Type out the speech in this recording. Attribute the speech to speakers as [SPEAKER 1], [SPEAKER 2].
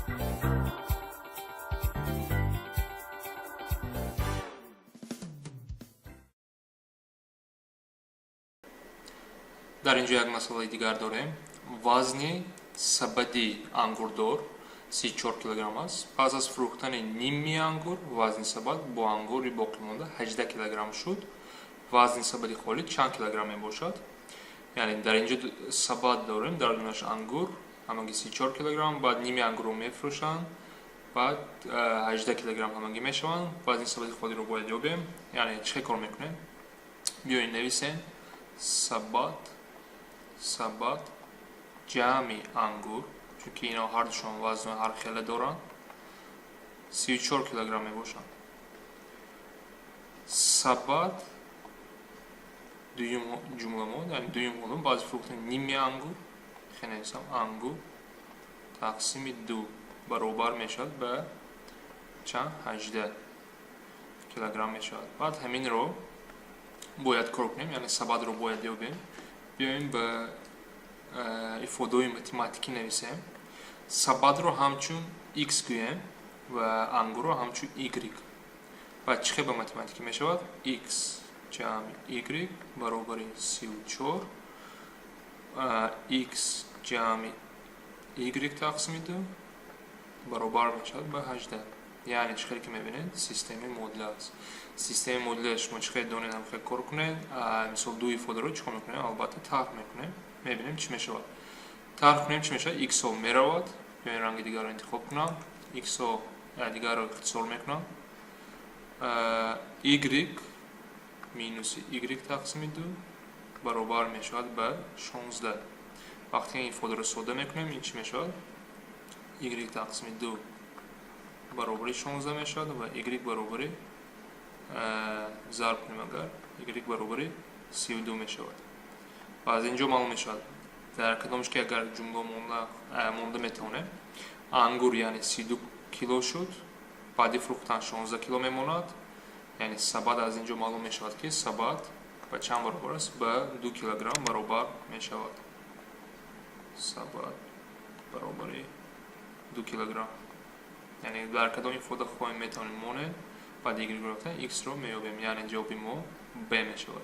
[SPEAKER 1] Дар ин ҷо як масъалаи дигар дорем. Вазни сабади ангурдор 34 килограмм аст. Пас аз фурӯхтани ними ангур, вазни сабад бо ангури боқимонда 18 килограмм шуд. Вазни сабади холӣ чанд килограмм мебошад? Яъне дар ин ҷо сабад дорем, дар дунаш ангур, ҳамагӣ 34 килограмм, баъд ними ангурро мефурӯшанд, баъд 18 килограмм ҳамагӣ мешаванд. Вазни сабади холиро бояд ёбем. Яъне чӣ хел кор мекунем? Биёед, нависем: сабад ҷамъи ангур, чунки ино ҳардушон вазни ҳар хеле доранд, 34 килограмм мебошанд. Сабад дуюм ҷумламон, яъне дуюм ҳолум, баъзи фурӯхтани ними ангур, хе нависам: ангур тақсими ду баробар мешавад ба чанд? 18 килограмм мешавад. Баъд ҳаминро бояд кор кунем, яъне сабадро бояд ёбем. Биёем, ба ифодаҳои математикӣ нависем. Сабадро ҳамчун x гӯем ва ангурро ҳамчун y. Баъд чӣ хел ба математикӣ мешавад? X ҷамъи y баробари 34, x ҷамъи y тақсими ду баробар мешавад ба 18. Яъне чӣ хеле ки мебинед, системаи муодила аст. Системаи муодила шумо чӣ хел донед, ҳам хел кор кунед. Мисол, ду ифодаро чӣ кор мекунем? Албатта, тарҳ мекунем, мебинем, чӣ мешавад. Тарҳ кунем, чӣ мешавад? Х-о меравад. Биёин, ранги дигарро интихоб кунам. Х-о дигарро ихтисор мекунам. Y минуси y тақсими ду баробар мешавад ба 16. Вақте ин ифодаро сода мекунем, ин чӣ мешавад? Y тақсими ду баробари 16 мешавад ва y баробари, зарб кунем агар, y баробари 32 мешавад. Ва аз ин ҷо маълум мешавад, дар кадомш ки агар ҷумла монда метавонем, ангур, яъне, 32 кило шуд, баъди фурӯхтан 16 кило мемонад. Яъне сабад, аз ин ҷо маълум мешавад, ки сабад ба чанд баробар аст? Ба 2 килограмм баробар мешавад. Сабад баробари 2 килограмм. Яъне дар кадом ифода хоҳем, метавонем монем, баъд y ро x-ро меёбем. Яъне ҷавоби мо б мешавад.